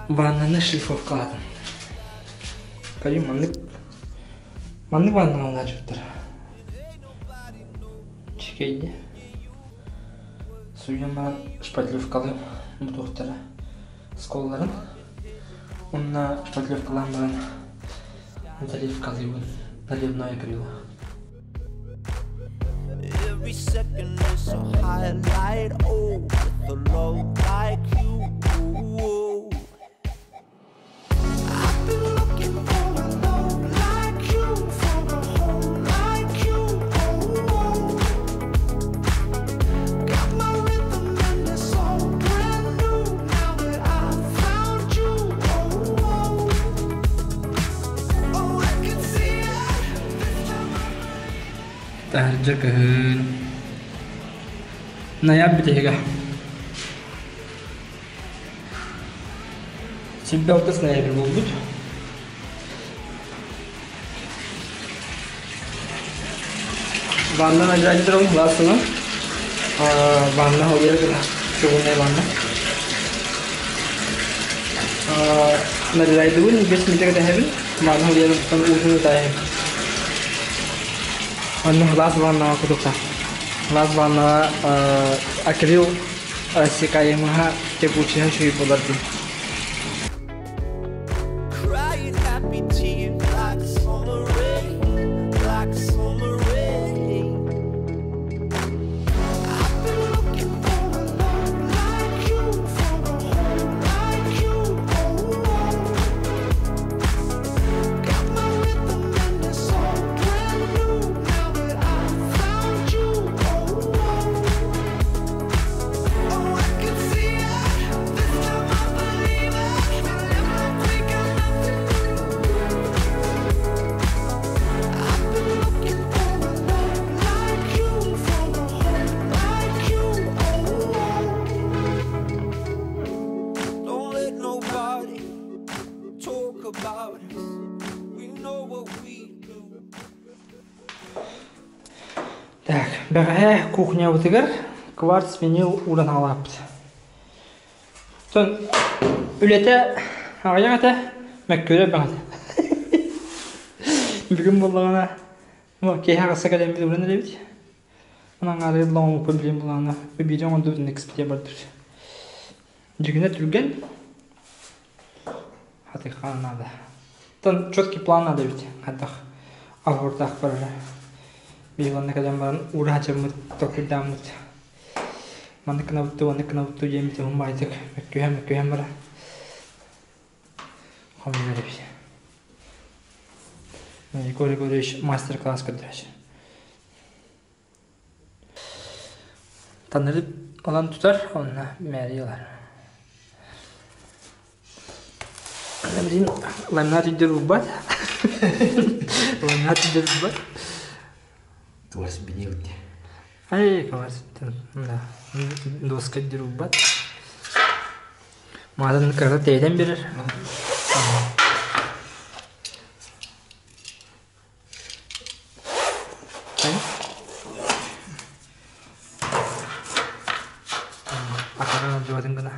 Ваннаны шлифовкалаатым. Кайым маннык маннык ваннаҕа улааччыттар. Чикейди. Суйан баран шпатлевкалыым бутуохтара сколларын. Онно шпатлевкалаан баран заливкалыыбын. Наливное крыло. Every second is a highlight, oh, with a love like you. I've been looking for a love like you, for a home like you, oh, oh. Got my rhythm and it's all brand new now that I found you, oh, oh. Oh, I can see it this time. Таһырдьа кыһын. Ноябрь бүтэһигэ. Силбэ алтыс ноябрь буолбут. Ванна нажать ласыны. Ванна ходила чугунная ванна. Нарезайдыбын, 5 метр тэһэбин. Ванна ходила уутун ытайым. Онно лас ваннаҕа кутукта. Лас ваннаҕа акрил рассекаемыһа текучеһа үчүгэй буолар дии. Crying happy tears like summer rain, like summer rain. I've been looking for a love like you, for a home like you, oh, oh. Got my rhythm and it's all brand new now that I found you, oh, oh. Oh, I can see it. This time I believe it. We live like we got nothing to lose. I've been looking for a love like you, for a home like you, oh, oh. Don't let nobody talk about us. We know what we do. Так, бэҕэһээ кухнябытыгар кварц винил ууран аҕалааппыт. Оттон үлэтэ аҕыйах этэ, мөккүөрэ элбэх этэ. Бүгүн буоллаҕына, киэһэ аҕыста кэлэммит ууран эрэбит. Онон аҥаарыгар лоҥмуппун билин булаана биири оҥордубут экспедия бардыбыт. Дьигинэ түргэн, хатыхаан наада. Оттон четкий план наада эбит, хайдах оһуордаах барара. Биһиги онно кэлэн баран уура сылдьаммыт, толкуйдааммыт маннык гынабыт дуу, маннык гынабыт дуу диэммит уһун баҕайытык мөккүһэн-мөккүһэн баран хомуйар эбит. Егор Егорович мастер-класс көрдөрөр. Танырып ылан тутар, онно мээрий ылар. Билин ламинат өйдөр уурбат. Ламинат өйдөр уурбат. Кварц винил дии. Ай, кварц, да. Доска өйдөр уурбат. Маатын кырата тэйэтэн берер. Атаҕын алдьабатын гына.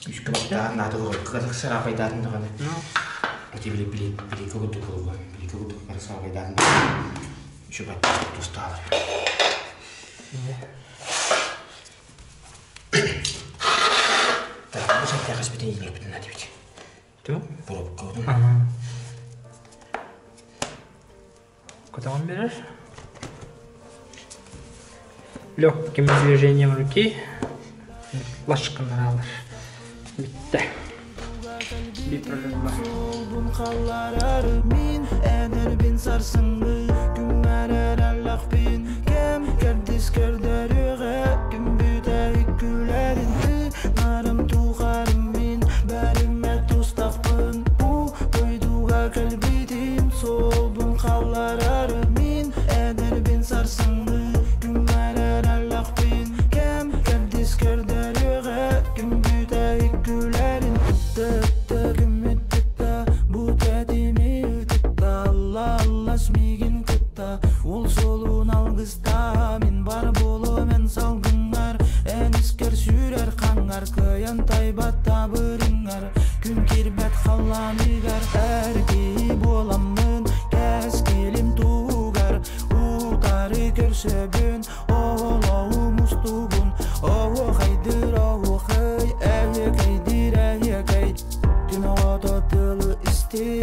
Күүскэ баттаан наада сараапайдаатын даҕаны ити били били билиикэ курдук буолуо билиикэ курдук бары сараапайдаатын еще баттаах тустаалар. Так, бу сайтта хаспытын иилиэхпитин наада эбит. Пробкабытын. Куда он берешь? Легким движением руки лашканалар. Битте. Bir проблема. Кыайан тайбат табырыҥар, күн киирбэт халлааныгар Эр киһи буоламмын, кэскилим туһугар Утары көрсөбүн, оҕолоҕум устугун Оһуохайдыыр оһуохай, эһиэкэйдиир эһиэкэй Күн оҕото тылы истий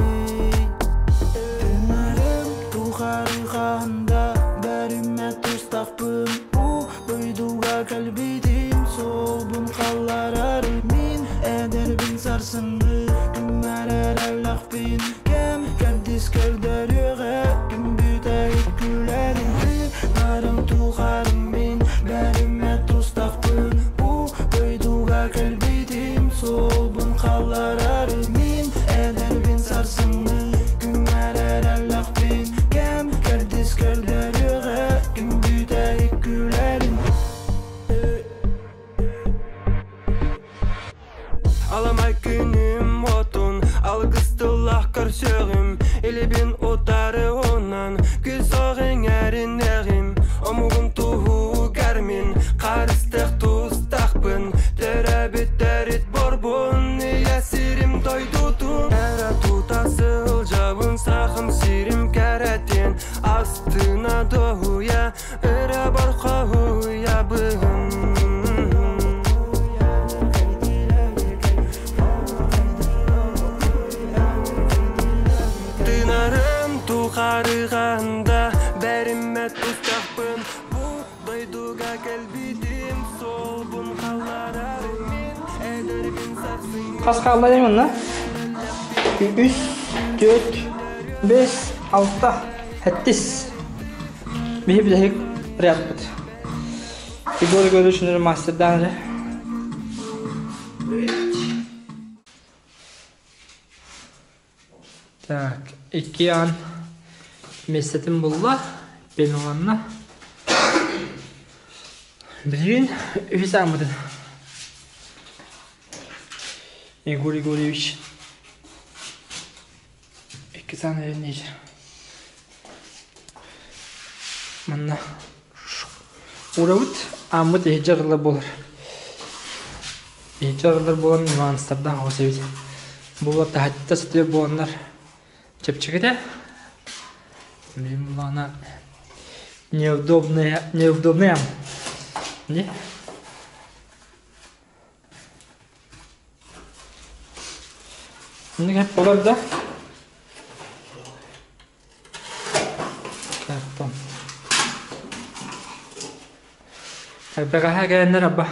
Тыынарым тухары хаһан да бэриммэт тустахпын Бу дойдуга кэлбитим суолбун халларар Мин эдэрбин сарсыҥҥы күммэр эрэллэхпин Кэм кэрдиис көрдөрүөҕэ күн бүтэһик күлэрин Тыынарым тухары мин бэриммэт тустахпын Бу дойдуга кэлбитим суолбун халларар Мин эдэрбин сарсыҥҥы күммэр эрэллэхпин Кэм кэрдиис көрдөрүөҕэ күн бүтэһик күлэрин Аламай күнүм отун алгыс тыллаах көрсөҕүм Илибин утары онан күл соҕ эҥэринэҕим Омугум туһугар мин харыстыах тустахпын Төрөөбүт төрүт борбун ийэ сирим дойдутун Эрэ тута сылдьабын сахам сирим кэрэтин Астына доһуйа өрө борхоһуйабын. Тынарым тухарыганда бэриммэт тустахпын Бу дойдуга кэлбитим суолбун халларар мин эдэрбин сарсыҥҥы Хас хаалла манна? Үс, түөрт, бэс, алта, сэттис. Биһи бүтэһик рядпыт. Егор Егорович мастердаан эрэ. Так, икки аан миэстэтин булла, пеналанна. Билигин үһүс ааммытын Егор Егорьевич икки аан эрэнниир. Манна уурабыт, ааммыт иһирдьэ арыллар буолар. Иһирдьэ арыллар буолан нюанстардаах оҕус эбит. Бу таһыччы сытыйар буоланнар чэпчэкитэ. Билим булаана неудобная, неудобная. Не? Инник хеп болар да? Картон. Бэҕэһээ кэлэннэр аба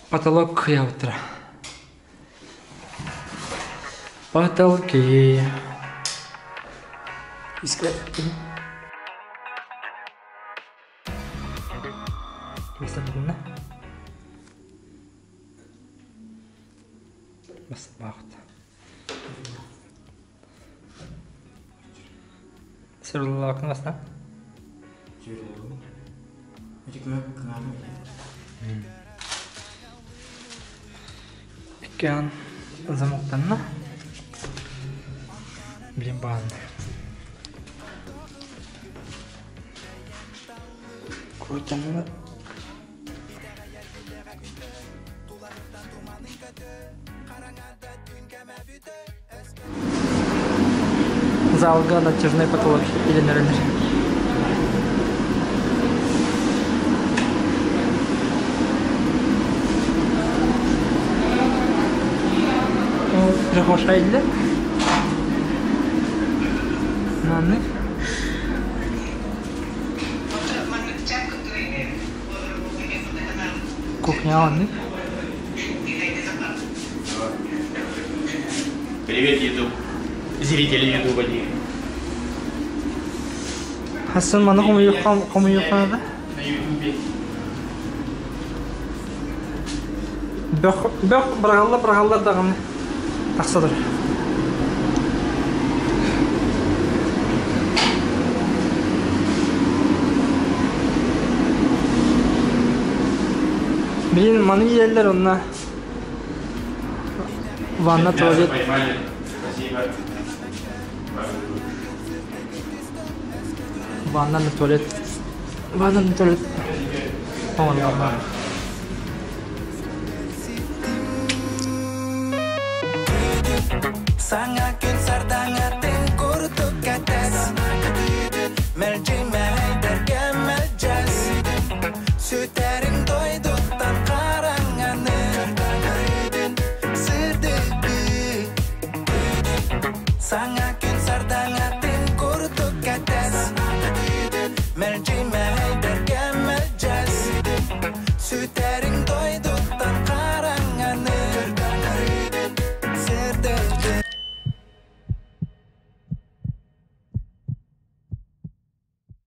потолок кыйабыттара. Потолки. Искра. Бас баахыт. Сырыллаакын баста. Икки замоктанна. Билим баанна. Крутянна. Залга натяжной потолок иленеренер. Прихожая или? Маннык. Кухня маннык. Привет, YouTube. Зрители Ютуба. Хасан маны хомуйуохха да? На Ютубе. Бөх бөх быраҕылла быраҕыллар даҕаны тахса турар. Блин, маны иһэллэр онно ванна туалет. Поймали. Спасибо. Ванна на туалет. Ванна на туалет. Оҥоруллар. Саҥа күн сардаҥатын курдук кэтэс. Мэлдьи мэһэйдэргэ мэлдьэс. Сүтэрин дойдуттан хараҥаны. Сырдыгы. Саҥа